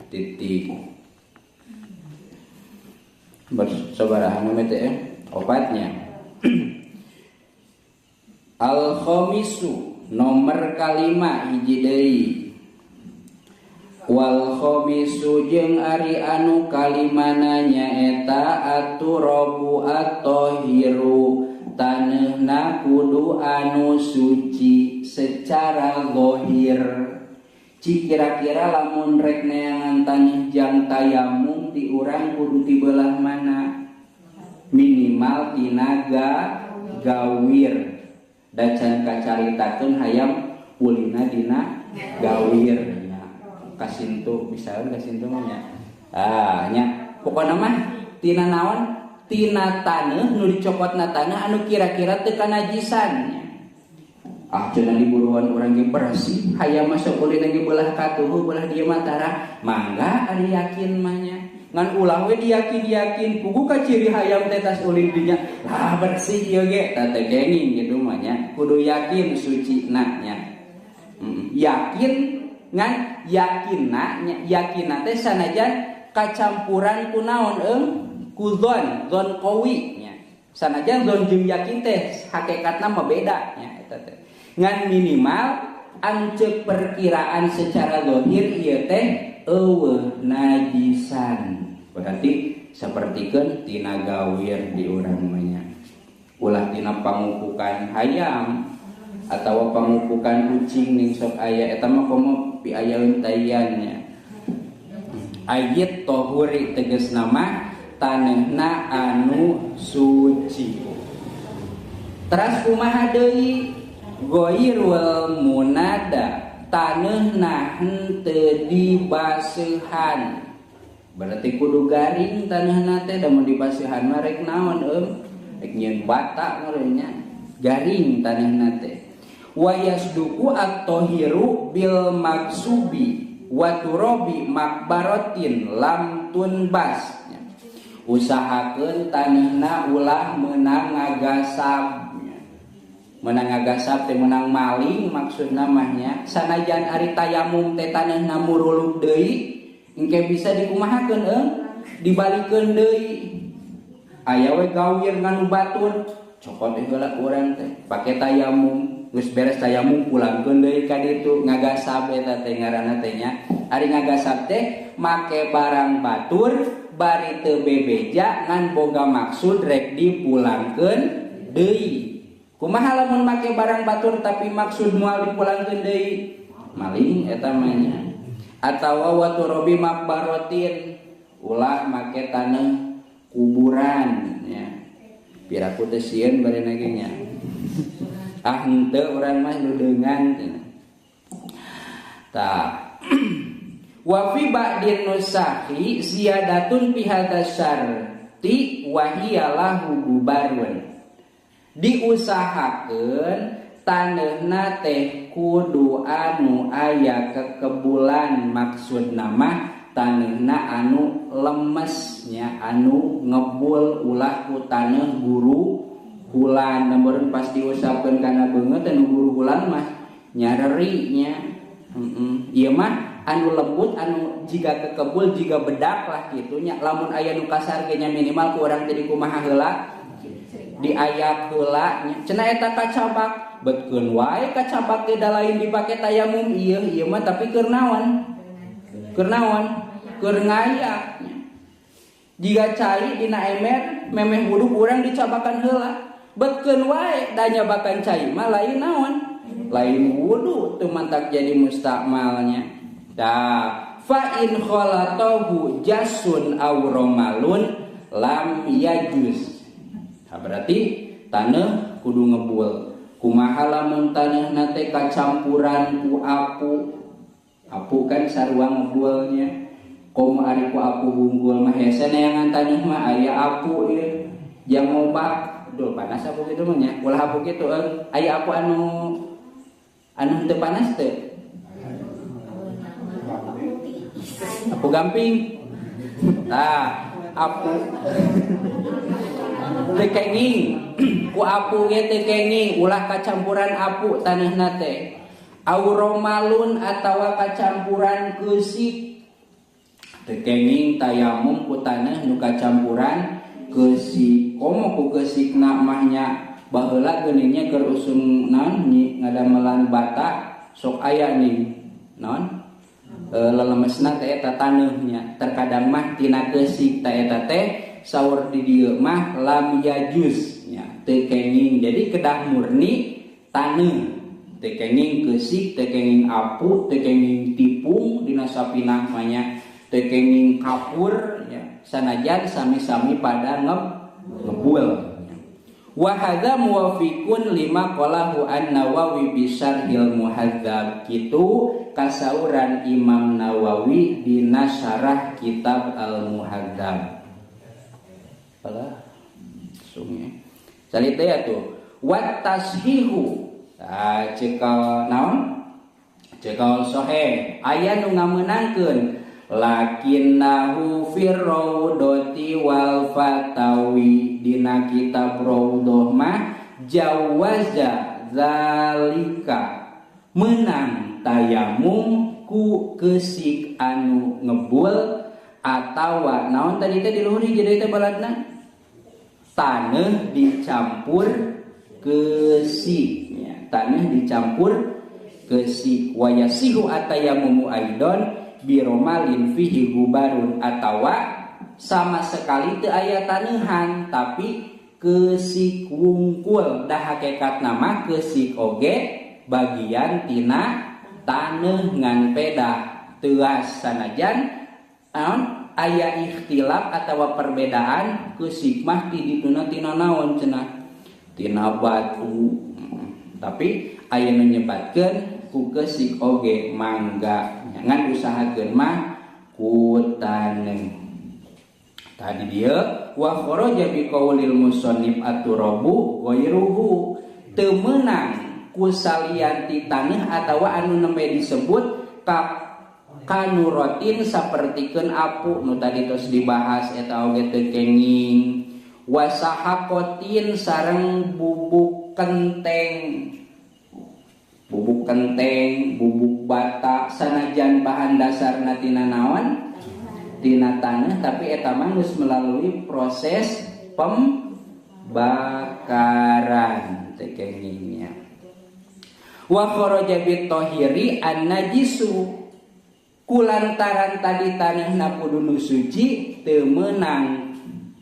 Titik. Bersabaraha nu teh opatnya. Al khamisu, nomor kalima, hiji deui. Wal khamisu, jeung ari anu kalimana nyaeta at-turabu at-tahiru, taneuhna kudu anu suci secara zahir. Cik, kira-kira lamun rek neangan taneuh jang tayamum di urang kudu ti belah mana? Minimal tina gawir. Da can kacaritakeun hayam ulina dina gawir nya. Kasintu misalkan, kasintu mah nya. Ah nya, pokona mah tina naon? Tina taneuh nu dicokotna taneuh anu kira-kira teu kanajisan nya. Ah, cenah di buruan urang ge bersih, hayam masuk ulina ge belah katuhu, belah dieu mah tara. Mangga ari yakin mah nya. Ngan ulah we diyakin-yakin puguh ka ciri hayam teh tas ulin dinya lah bersih ieu ge, tah teu kenging kitu mah nya. Kudu yakin sucina nya. Yakin ngan yakinna nya, yakinna teh sanajan kacampuran ku naon ku zon, zon qawi nya. Sanajan zon jeung yakin teh hakikatna mah beda nya eta teh. Ngan minimal anceuk perkiraan secara zahir ieu teh eueuh najisan. Berarti sapertikeun tina gawir di urang mah nya. Ulah tina pangupukan hayam atawa pangupukan kucing ning sok aya eta mah, komo piayaeun taian nya. Ayit tohuri tegasna mah taneuhna anu suci. Teras kumaha deui? Ghairul munada, taneuhna henteu dibaseuhan. Berarti kudu garing taneuhna teh, da mun dibaseuhan mah rek naon rek nyieun bata meureun nya. Garing taneuhna teh. Wa yasduku at-tahiru bil maksubi wa turabi makbaratin lam tunbas. Usahakeun taneuhna ulah meunang ngagasab. Menang ngagasab teh menang maling maksudna mah nya. Sanajan ari tayamum teh taneuhna muruluk deui, engke bisa dikumahakeun dibalikeun deui. Aya we gawir nganu batur, cokot heula urang teh pake tayamum, geus beres tayamum pulangkeun deui ka ditu, ngagasab eta teh ngaranna teh nya. Ari ngagasab teh make barang batur bari teu bebeja ngan boga maksud rek dipulangkeun deui. Kumaha lamun make barang batur tapi maksud moal dipulangkeun deui? Maling eta mah nya. Atawa waturabi makbarotin, ulah make taneuh kuburan nya. Piraku teh sieun barena ge nya. Ah henteu, urang mah nu deungan cenah. Tah. Wa fi ba'din nusakhi ziyadatun fi hadzal syarti wa hiya lahu gubarun. Diusahakeun taneuhna teh kudu anu aya kekebulan, maksudna mah taneuhna anu lemesnya, anu ngebul, ulah ku taneuh guru hulan. Meureun pas diusapkeun kana beungeut anu guru hulan mah nyareri nya. Ieu mah anu lembut, anu jiga kekebul, jiga bedak lah kitu nya. Lamun aya nu kasar ge nya minimal ku urang teh dikumaha heula, diayak heula nya. Cenah eta kacabak, betkeun wae kacabak teh da lain dipake tayamum ieu, ieu mah tapi keur naon? Keur naon? Keur ngayak nya. Jiga cai dina ember memeh wudu urang dicabakan heula. Betkeun wae da nyabakan cai mah lain naon? Lain wudu, teu mantak jadi mustakmalnya. Tah, fa in khalatahu jasun aw romalun lam yajuz. Nah, berarti taneuh kudu ngebul. Kumaha lamun taneuhna teh kacampuran ku apu? Apu kan sarua ngebulnya. Komo ari ku apu unggul mah hese neangan taneuh mah aya apu ieu. Jang ngobak, duh panas apu kitu mah nya. Ulah apu kitu euy. Aya apu anu anu teu panas teu? Apu gamping. Tah, apu teu kenging. Ku apu ge teu kenging, ulah kacampuran apu taneuhna teh. Auromalun atawa kacampuran keusik. Teu kenging tayamum ku taneuh nu kacampuran keusik. Komo ku keusikna mah nya baheula geuning nya keur usum naon ngadamelan bata sok aya nih naon lelemesna teh eta taneuhnya. Terkadang mah tina keusik ta eta teh saur di dieu mah lam yajuz nya teu kenging. Jadi kedah murni taneuh, teu kenging keusik, teu kenging apu, teu kenging tipung dina sapinah mah nya, teu kenging kapur ya, sanajan sami-sami pada ngebul. Wa hadza muwafiqun lima qalahu an-Nawawi bi syarhil Muhadzab. Kitu kasauran Imam Nawawi dina syarah kitab Al-Muhadzab. Alah, sunge. Salita ya tuh. Wat tashihu. Ah, cekal naon? Cekal sahih. Aya nu ngamenangkeun lakinnahu fir raudati wal fatawi dina kitab Raudhah mah jawaza zalika menang tayamum ku keusik anu ngebul atawa naon tadi teh di luhur hiji deui teh baladna taneuh dicampur keusik nya, taneuh dicampur keusik. Wa yasihu atayamumu aidon biromalin fihi gubarun atawa sama sekali teu aya taneuhan tapi keusik wungkul. Dah hakikatna mah keusik oge bagian tina taneuh ngan pedah teuas sanajan naon aya ikhtilaf atawa perbedaan keusik mah ti dituna tina naon cenah tina batu, tapi aya nu nyebatkeun ku keusik oge mangga ngan usahakeun mah ku taneuh. Tadi dia wa kharaja bi qaulil musannif aturabu ghairuhu teu meunang ku salian ti taneuh atawa anu nembe disebut kanurotin sapertikeun apu nu tadi tos dibahas eta oge teu kenging. Wasahaqatin sareng bubuk kenteng, bubuk kenteng, bubuk bata sanajan bahan dasarna tina naon? Tina taneuh, tapi eta mah geus melalui proses pembakaran teh kengingnya. Wa kharaja bit tahiri an-najisu kulantaran tadi taneuhna kudu nu suci teu meunang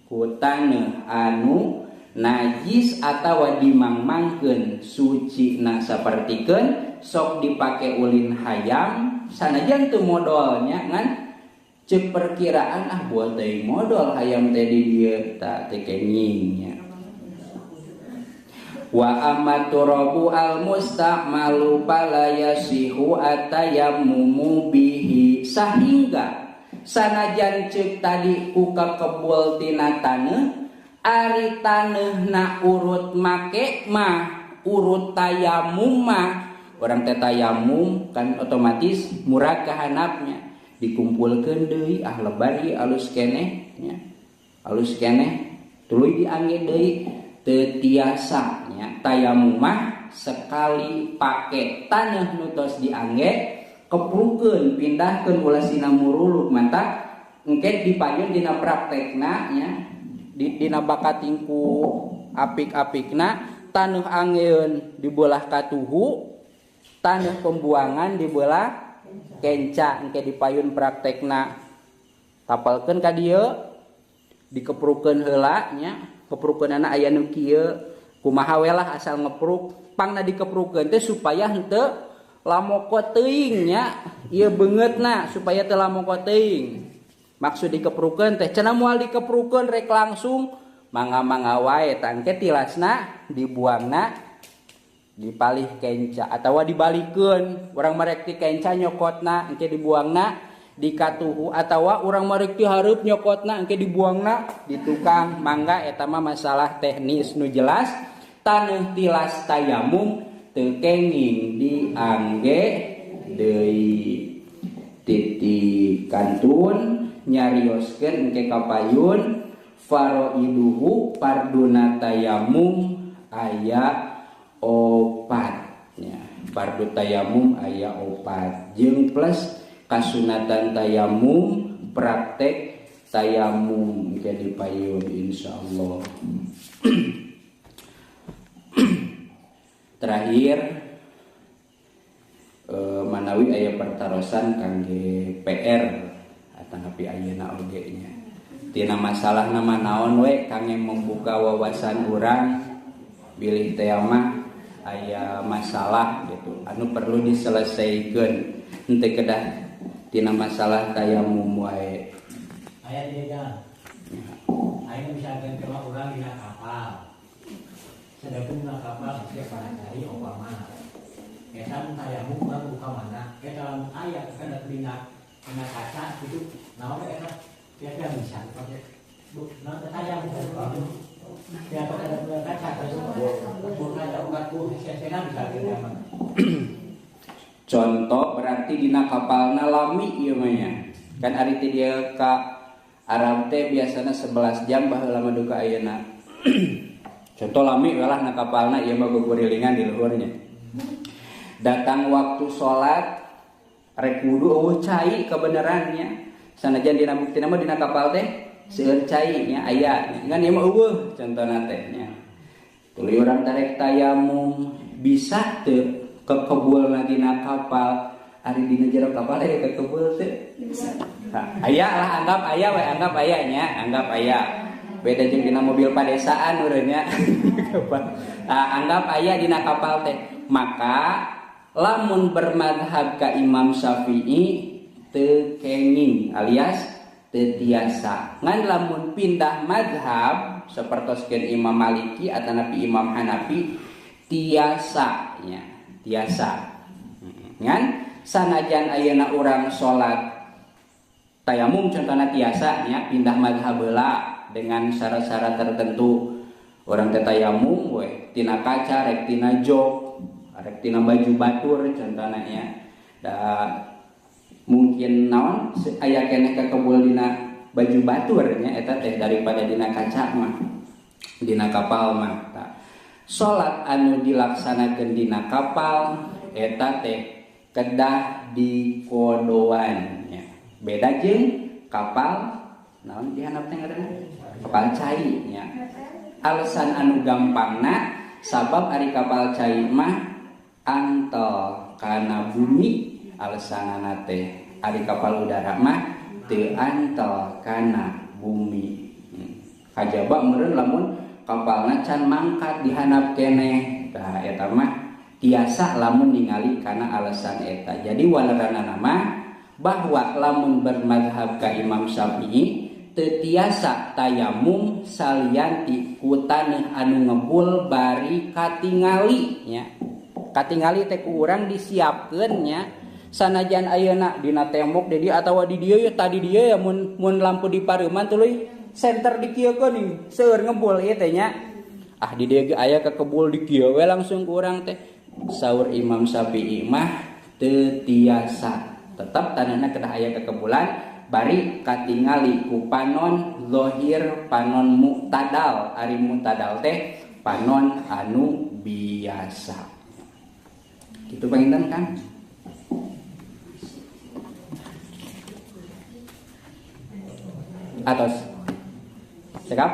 ku taneuh anu najis atawa dimangmangkeun sucina sapertikeun sok dipake ulin hayam sanajan teu modolnya ngan ceuk perkiraan ah buat teuing modol hayam teh di dieu ta teh kengingnya. Wa amaturabu al musta'malu fala yasihu atayammumu bihi sahingga sanajan ceuk tadi ku kakebul tina taneuh ari taneuhna urut make mah urut tayamum mah urang teh tayamum kan otomatis murag kahanapnya dikumpulkeun deui ah lebar ieu alus keneh nya alus keneh tuluy diangge deui teu tiasa nya. Tayamum mah sekali pake taneuh nu tos diangge keprukeun pindahkeun ulah sina muruluk mantak engke dipayun dina praktekna nya dina bakatingku apik-apikna taneuh angeun dibelah katuhu taneuh pembuangan dibelah kenca engke dipayun praktekna tapalkeun ka dieu dikeprukeun heula nya keprukeunana aya nu kieu kumaha we lah asal ngepruk pangna dikeprukeun teh supaya henteu lamoko teuing nya ieu beungeutna supaya teu lamoko teuing. Maksud dikeprukeun teh cenah moal dikeprukeun rek langsung mangga-mangga wae tangke tilasna dibuangna dipalih kenca atawa dibalikeun urang marek ti kenca nyokotna engke dibuangna di katuhu atawa urang marek ti hareup nyokotna engke dibuangna di tukang mangga eta mah masalah teknis nu jelas taneuh tilas tayamum teu kenging diangge deui. Titik kantun nyarioskeun engke kapayun faraiduhu farduna tayamum aya opat nya. Fardu tayamum aya opat jeung plus kasunatan tayamum praktek tayamum ke di payun insyaallah. Terakhir manawi aya pertarosan kangge PR atanapi ayeuna oge nya. Tina masalah nama naon we kangge membuka wawasan urang bilih teh mah aya masalah gitu anu perlu diselesaikan henteu kedah tina masalah tayamum wae. Aya deui da. Aya misalkan kalau urang dina kapal. Sedangkan dina kapal geus pada cai upama. Eta mun tayamum urang buka mana? Eta lamun aya kana dina kaca gitu naon eta tiada bisa dipakai. Bu, naon tayamum gitu. Ya pada kaca contoh berarti dina kapalna lami ieu mah nya. Kan ari teh dia ka Arab teh biasana 11 jam baheula mah duka ayeuna. Contoh lami we lah na kapalna ieu mah gugurilingan di luhurnya. Datang waktu salat rek wudu eueuh cai kebenarannya. Sanajan dina buktina mah dina kapal teh seueur cai nya aya ngan ieu mah eueuh contona teh nya. Tuluy urang tarek tayamum bisa teu kekebulna dina kapal ari dina jero kapal aya kekebul teu? Aya lah anggap aya we anggap aya nya anggap aya. Beda jeung dina mobil padesaan urang nya. Nah, anggap aya dina kapal teh. Maka lamun bermadhab ka Imam Syafi'i teu kenging alias teu tiasa. Ngan lamun pindah madhab sapertoskeun Imam Maliki atanapi Imam Hanafi tiasa nya, tiasa. Ngan sanajan ayeuna urang salat tayamum contohna tiasa nya pindah madhab heula dengan syarat-syarat tertentu. Urang teh tayamum we tina kaca rek tina jok rek tina baju batur contohna nya. Da mungkin naon aya keneh kakebul dina baju batur nya eta teh daripada dina kaca mah dina kapal mah. Ta salat anu dilaksanakeun dina kapal eta teh kedah dikodoan nya. Beda jeung kapal naon dihandap teh ngaranna kapal cai nya. Alasan anu gampangna sabab ari kapal cai mah antel kana bumi alasanana teh ari kapal udara mah teu antel kana bumi. Kajaba meureun lamun kapalna can mangkat dihandap keneh tah eta mah tiasa lamun ningali kana alasan eta. Jadi waleranana mah bahwa lamun bermadhab ka Imam Syafi'i teu tiasa tayamum salian ti ku taneuh anu ngebul bari katingali nya. Katingali teh ku urang disiapkeun nya. Sanajan ayeuna dina tembok di dieu atawa di dieu ya tadi dieu ya mun lampu di pareuman tuluy senter dikieukeun nih seueur ngebul ieu teh nya. Ah di dieu ge aya kekebul di kieu we langsung ku urang teh. Saur Imam Syafi'i mah teu tiasa. Tetap tanahna kedah aya kekebulan bari katingali ku panon zahir panon muktadal. Ari muktadal teh panon anu biasa. Kitu panginten kan? Atos. Cekap?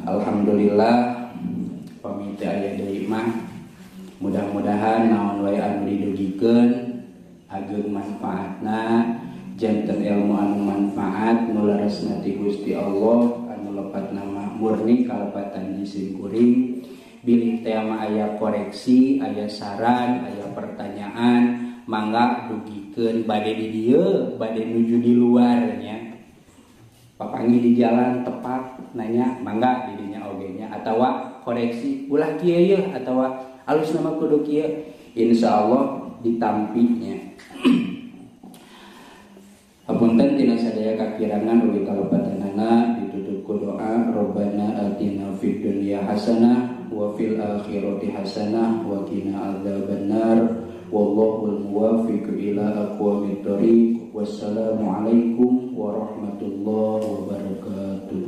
Alhamdulillah pamit aya deui mah. Mudah-mudahan naon wae anu didugikeun ageung manfaatna janten ilmu anu manfaat nu leresna ti Gusti Allah anu lepatna mah murni kalepatan jisim kuring. Bilih teh mah aya koreksi, aya saran, aya pertanyaan, mangga dugikeun bade di dieu, bade nuju di luar nya. Papanggih di jalan tepat nanya mangga di dinya oge nya atawa koreksi ulah kieu yeuh atawa alus nama kudu kieu insyaallah ditampinya. Hapunten tina sadaya kakirangan ugi kalepatanana ditutup ku doa Robbana atina fid dunya hasanah wa fil akhirati hasanah wa qina adzabannar. Wallahul muwaffiq ila aqwamit thoriq. Wassalamualaikum warahmatullahi wabarakatuh.